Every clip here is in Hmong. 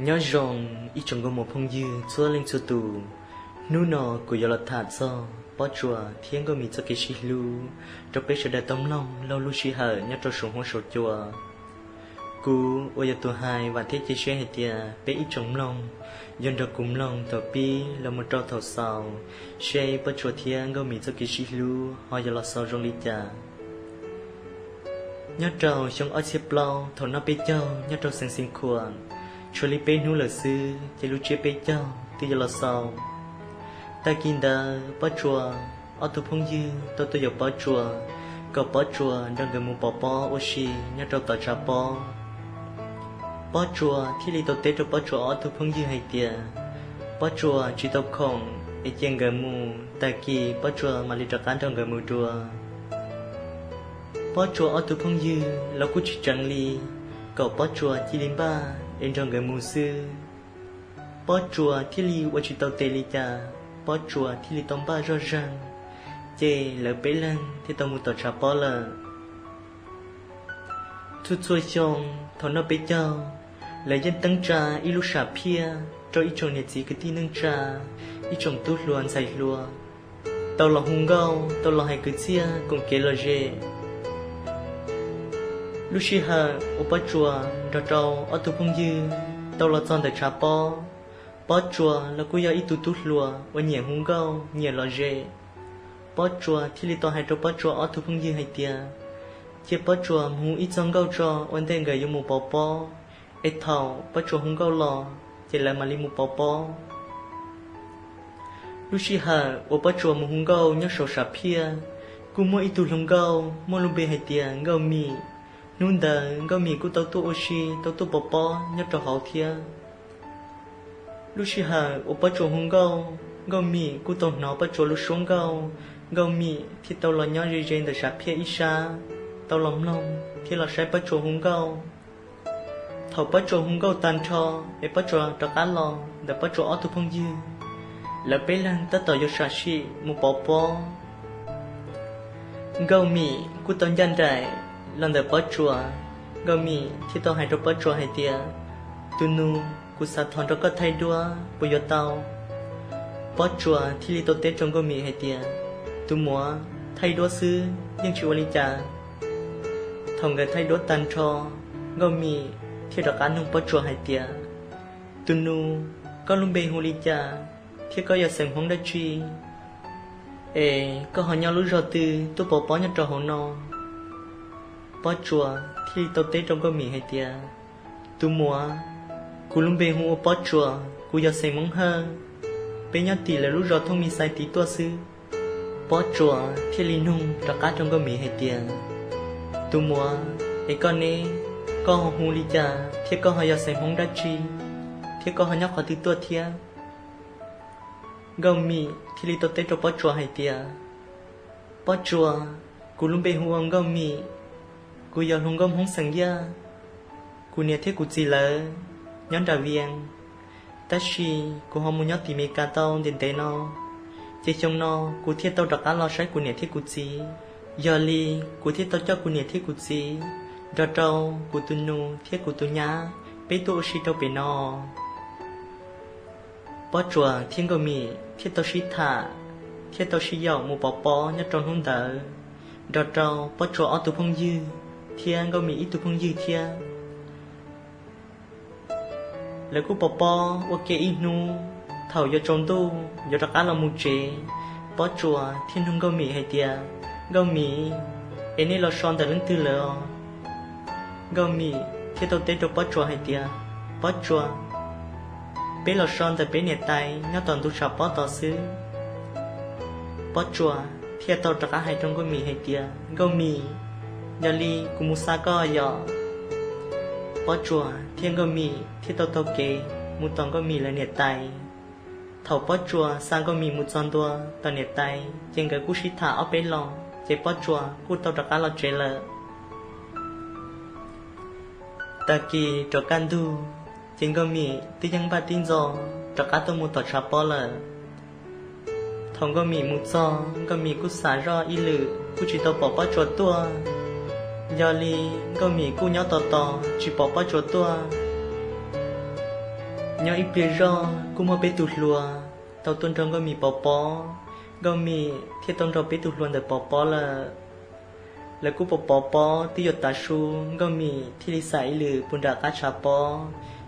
Nyob zoo ib tsoom nkauj muam phooj ywg txhua leej txhua tus, hnub no kuv yuav los tham txog Pob Tsuas thiab Nkauj Mim txoj kev sib hlub rau peb sawv daws tau mloog laug lub sij hawm nyob rau saum huab saum cua. Kuv uas yog tus hais vam thiab cia siab hais tias peb ib tsoom mloog yuav nrog kuv mloog thaum pib los mus rau thaum xaus, seb Pob Tsuas thiab Nkauj Mim txoj kev sib hlub ho yuav los xaus zoo li cas. Nyob rau xyoo ob txhiab plaub thaum noj peb caug nyob rau xeev Xeev Khuam, tshuav li peb hnub lawm xwb ces lub tsiab peb caug twb yuav los xaus. Tag kis ntawd Pob Tsuas ob tug phooj ywg tau tuaj yaum Pob Tsuas kom Pob Tsuas nrog nkawd mus pov pob ua si nyob rau tom tshav pob. Pob Tsuas thiaj li tau teb rau Pob Tsuas ob tug phooj ywg hais tias Pob Tsuas tsis tau khoom es cia nkawd mus, tag kis Pob Tsuas mam li rov qab nrog nkawd mus dua. Pob Tsuas ob tug phooj ywg los kuj tsis tseev li, kom Pob Tsuas cia li npaj es nrog nkawd mus xwb. Pob Tsuas thiaj li ua tsis tau tes li cas, Pob Tsuas thiaj li tau npaj zoj zeeg, ces lawv peb leeg thiaj tau mus tom tshav pob lawm. Txhua txhua xyoo thaum noj peb caug, lawv yeej teeb tsa ib lub sam phiaj rau ib tsoom niam txiv kwv tij neej tsa, ib tsoom tub hluas ntxhais hluas tau los hu nkauj, tau los hais kwv txhiaj koom kev lom zem. Lub sij hawm uas Pob Tsuas nrog rau ob tug phooj ywg tau los txog ntawm tshav pob, Pob Tsuas los kuj yog ib tug tub hluas uas nyiam hu nkauj nyiam lom zem. Pob Tsuas thiaj li tau hais rau Pob Tsuas ob tug phooj ywg hais tias cia Pob Tsuas mus hu ib txoj nkauj tso ua ntej nkawd yuav mus pov pob, es thaum Pob Tsuas hu nkauj los ces lawv mam li mus pov pob. Lub sij hawm uas Pob Tsuas mus hu nkauj nyob saum sam phiaj, kuj muaj ib tug hluas nkauj muaj lub npe hais tias Nkauj Mim. Hnub ntawd Nkauj Mim kuj tau tuaj ua si tau tuaj pov pob nyob rau hauv thiab. Lub sij hawm uas Pob Tsuas hu nkauj, Nkauj Mim kuj tau hnov Pob Tsuas lub suab nkauj, Nkauj Mim thiaj tau los nyob ze ze ntawm sam phiaj ib sab, tau los mloog thiab los saib Pob Tsuas hu nkauj. Thaum Pob Tsuas hu nkauj tag nrho, es Pob Tsuas rov qab los ntawm Pob Tsuas ob tug phooj ywg, lawv peb leeg tab tom yuav sam sim mus pov pob. Nkauj Mim kuj tau ncaj nraim los ntawm Pob Tsuas, Nkauj Mim thiaj tau hais rau Pob Tsuas hais tias, Tus nus, kuv xav thov nrog koj thaij duab puas yuav tau? Pob Tsuas thiaj li tau teb rau Nkauj Mim hais tias, Tus muam, thaij duab xwb yeej tsis ua li cas. Thaum nkawd thaij duab tag nrho, Nkauj Mim thiaj rov qab nug Pob Tsuas hais tias, Tus nus, koj lub npe hu li cas thiab koj yog xeem Hmoob dab tsi, es koj ho nyob lub zog twg tuaj pov pob nyob rau hauv no? Pob Tsuas thiaj li tau teb rau Nkauj Mim hais tias, Tus muam, kuv lub npe hu ua Pob Tsuas, kuv yog xeem Hmoob Hawj, peb nyob tim lawv lub zos Thooj Mi Xais tid tuaj xwb. Pob Tsuas thiaj li nug rov qab rau Nkauj Mim hais tias, Tus muam, es koj ne, koj ho hu li cas thiab koj ho yog xeem Hmoob dab tsi, thiab koj ho nyob qhov twg tuaj thiab? Nkauj Mim thiaj li tau teb rau Pob Tsuas hais tias, Pob Tsuas, kuv lub npe hu ua Nkauj Mim, kuv yog hluas nkauj Hmoob xeem Yaj. Kuv niam thiab kuv txiv lawv nyob nram Vias, tab sis kuv ho mus nyob tim Meskas tau ntev ntev no, ces xyoo no kuv thiaj tau rov qab los saib kuv niam thiab kuv txiv. Yog li kuv thiaj tau coj kuv niam thiab kuv txiv nrog rau kuv tus nus thiab kuv tus nyab peb tuaj ua si rau pem no. Pob Tsuas thiab Nkauj Mim thiaj tau sib tham, thiaj tau sib yaum mus pov pob nyob rau hnub ntawd nrog rau Pob Tsuas ob tug phooj ywg thiab Nkauj Mim ib tug phooj ywg thiab. Lawv kuj pov pob ua ke ib hnub, thaum yuav tsaus ntuj yuav rov qab los mus tsev, Pob Tsuas thiaj nug Nkauj Mim hais tias, Nkauj Mim, es nej los so ntawm leej twg lawm os? Nkauj Mim thiaj tau teb rau Pob Tsuas hais tias, Pob Tsuas, peb los so ntawm peb niam tais nyob tom ntug tshav pob tod xwb. Pob Tsuas thiaj tau rov qab hais rau Nkauj Mim hais tias, Nkauj Mim, yog li kuv mus xa koj yom. Pob Tsuas thiab Nkauj Mim thiaj tau taug kev mus tom Nkauj Mim lawv niam tais. Thaum Pob Tsuas xa Nkauj Mim mus txog ntua tom niam tais ces nkawd kuj sib tham ob peb lo, ces Pob Tsuas kuj tau rov qab los tsev lawm. Tag kis rov kaj ntug, ces Nkauj Mim twb yeej npaj tib ntxo rov qab tuaj mus tom tshav pob lawm. Thaum Nkauj Mim mus txog, Nkauj Mim kuj xam zoj ib lwm kuj tsis tau pom Pob Tsuas tuaj. Yog li Nkauj Mim kuj nyob tos tos tsis pom Pob Tsuas tuaj. Nyob ib pliag zoj kuj muaj peb tug hluas tau tuaj nrog Nkauj Mim pov pob. Nkauj Mim thiaj tau nrog peb tug hluas ntawd pov pob lawm. Lawv kuj pov pov pob twb yuav tav su, Nkauj Mim thiaj li xam ib lwm puag nram qab tshav pob,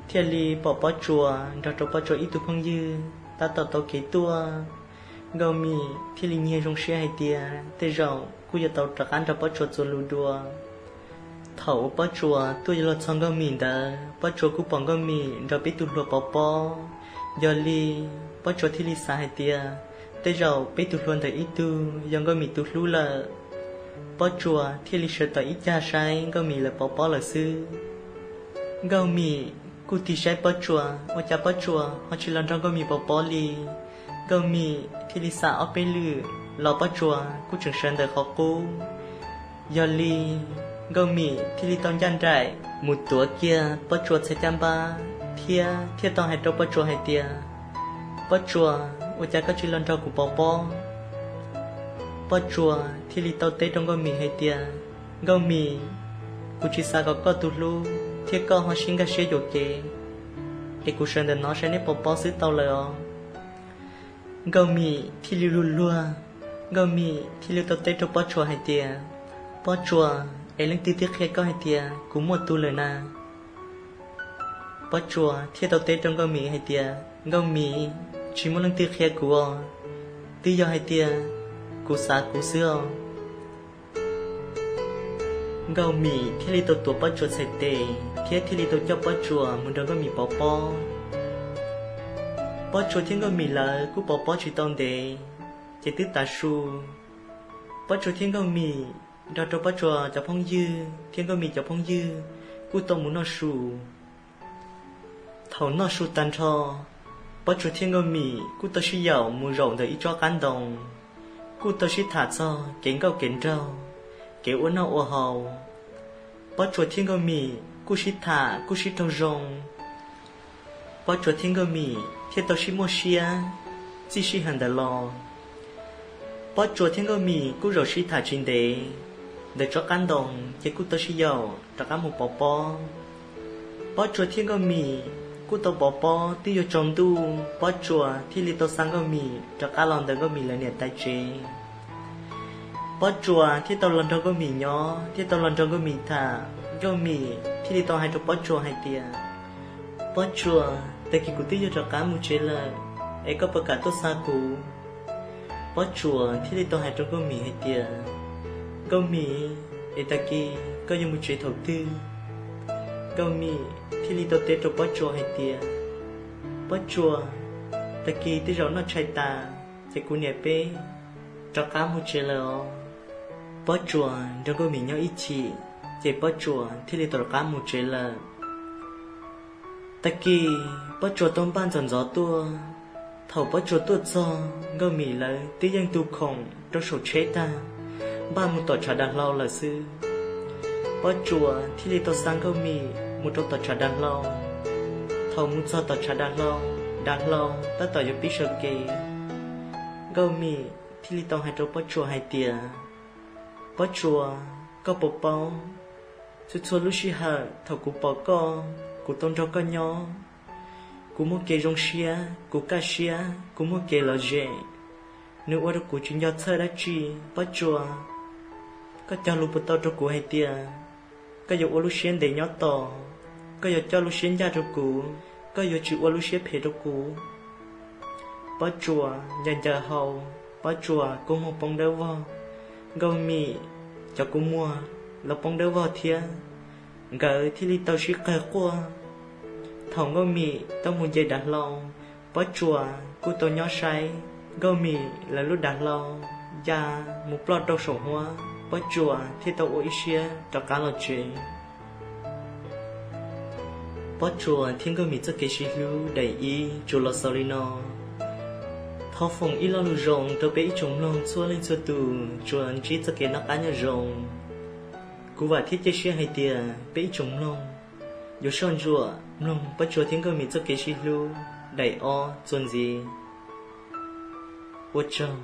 thiaj li pom Pob Tsuas nrog rau Pob Tsuas ib tug phooj ywg tab tom taug kev tuaj. Nkauj Mim thiaj li nyiag zoo siab hais tias tej zaum kuj yuav tau rov qab nrog Pob Tsuas txuas lus dua. Thaum uas Pob Tsuas tuaj yuav luag txog Nkauj Mim ntawd, Pob Tsuas kuj pom Nkauj Mim nrog peb tug hluas pov pob. Yog li, Pob Tsuas thiaj li xav hais tias tej zaum peb tug hluas ntawd ib tug yog Nkauj Mim tus hlub lawm. Pob Tsuas thiaj li sawv tawm ib cag saib Nkauj Mim lawv pov pob lawm xwb. Nkauj Mim kuj tig saib Pob Tsuas, ua cas Pob Tsuas ho tsis los nrog Nkauj Mim pov pob li. Nkauj Mim thiaj li xav ob peb lwm los Pob Tsuas kuj tseem sawv ntawm qhov qub. Yog li, Nkauj Mim thiaj li tau ncaj nraim mus tuav kiag Pob Tsuas txhais caj npab thiab thiaj tau hais rau Pob Tsuas hais tias, Pob Tsuas, ua cas koj tsis los nrog kuv pov pob? Pob Tsuas thiaj li tau teb rau Nkauj Mim hais tias, Nkauj Mim, kuv tsis xav kom koj tus hlub thiab koj ho sib nkag siab yuam kev, es kuv sawv ntawm no saib neb pov pob xwb tau lawm os. Nkauj Mim thiaj li luag luag, Nkauj Mim thiaj li tau teb rau Pob Tsuas hais tias, Pob Tsuas, es leej twg thiaj qhia koj hais tias kuv muaj tus lawm na? Pob Tsuas thiaj tau teb rau Nkauj Mim hais tias, Nkauj Mim, tsis muaj leej twg qhia kuv os, twb yog hais tias kuv xav kuv xwb os. Nkauj Mim thiaj li tau tuav Pob Tsuas txhais tes thiab thiaj li tau coj Pob Tsuas mus nrog Nkauj Mim pov pob. Pob Tsuas thiab Nkauj Mim lawv kuj pov pob tsis tau ntev, ces twb tav su. Pob Tsuas thiab Nkauj Mim nrog rau Pob Tsuas cov phooj ywg thiab Nkauj Mim cov phooj ywg kuj tau mus noj su. Thaum noj su tag nrho, Pob Tsuas thiab Nkauj Mim kuj tau sib yaum mus zaum ntawm ib tsob qab ntoo, kuj tau sib tham txog kev nkauj kev nraug, kev ua noj ua haus. Pob Tsuas thiab Nkauj Mim kuj sib tham kuj sib raug zoo. Pob Tsuas thiab Nkauj Mim thiaj tau sib muaj siab txij sij hawm ntawd los. Pob Tsuas thiab Nkauj Mim kuj zaum sib tham tsis ntev ntawm tsob qab ntoo, ces kuj tau sib yaum rov qab mus pov pob. Pob Tsuas thiab Nkauj Mim kuj tau pov pob twb yuav tsaus ntuj, Pob Tsuas thiaj li tau xa Nkauj Mim rov qab los ntawm Nkauj Mim lawv niam tais tsev. Pob Tsuas thiaj tau los nrog Nkauj Mim nyob, thiaj tau los nrog Nkauj Mim tham. Nkauj Mim thiaj li tau hais rau Pob Tsuas hais tias, Pob Tsuas, tag kis kuv twb yuav rov qab mus tsev lawm, es koj puas kam tuaj xa kuv? Pob Tsuas thiaj li tau hais rau Nkauj Mim hais tias, Nkauj Mim, es tag kis koj yuav mus tsev thaum twg? Nkauj Mim thiaj li tau teb rau Pob Tsuas hais tias, Pob Tsuas, tag kis tej zaum noj tshais tas, ces kuv niam peb rov qab mus tsev lawm os. Pob Tsuas nrog Nkauj Mim nyob ib chim, ces Pob Tsuas thiaj li tau rov qab mus tsev lawm. Tag kis Pob Tsuas tau npaj ntxov ntxov tuaj. Thaum Pob Tsuas tuaj txog, Nkauj Mim lawv twb yeej tu khoom rau saum tsheb tag, npaj mus tom tshav dav hlau lawm xwb. Pob Tsuas thiaj li tau xa Nkauj Mim mus rau tom tshav dav hlau. Thaum mus txog tom tshav dav hlau, dav hlau tab tom yuav pib sawv kev. Nkauj Mim thiaj li tau hais rau Pob Tsuas hais tias, Pob Tsuas, koj puas paub, txhua txhua lub sij hawm thaum kuv pom koj, kuv tau nrog koj nyob, kuv muaj kev zoo siab, kuv kaj siab, kuv muaj kev lom zem, nws ua rau kuv tsis nco txhawj dab tsi. Pob Tsuas, koj cog lus puas tau rau kuv hais tias koj yuav ua lub siab ntev nyob tos, koj yuav coj lub siab ncaj rau kuv, koj yuav tsis ua lub siab phem rau kuv? Pob Tsuas ncaws ncaws hau, Pob Tsuas kua muag poob dawb vog, Nkauj Mim cov kua muag los poob dawb vog thiab. Nkawd thiaj li tau sib qawg quaj. Thaum Nkauj Mim tau mus nce dav hlau, Pob Tsuas kuj tau nyob saib Nkauj Mim lawv lub dav hlau ya mus ploj rau saum huab, Pob Tsuas thiaj tau ua ib siab rov qab los tsev. Pob Tsuas thiab Nkauj Mim txoj kev sib hlub daim ib tsuas los xaus li no. Thov foom ib lo lus zoo rau peb ib tsoom mloog txhua leej txhua tus tsuas ntsib txoj kev noj qab nyob zoo. Kuv vam thiab cia siab hais tias peb ib tsoom mloog yuav soj ntsuam mloog Pob Tsuas thiab Nkauj Mim txoj kev sib hlub daim ob txuas ntxiv. Ua tsaug.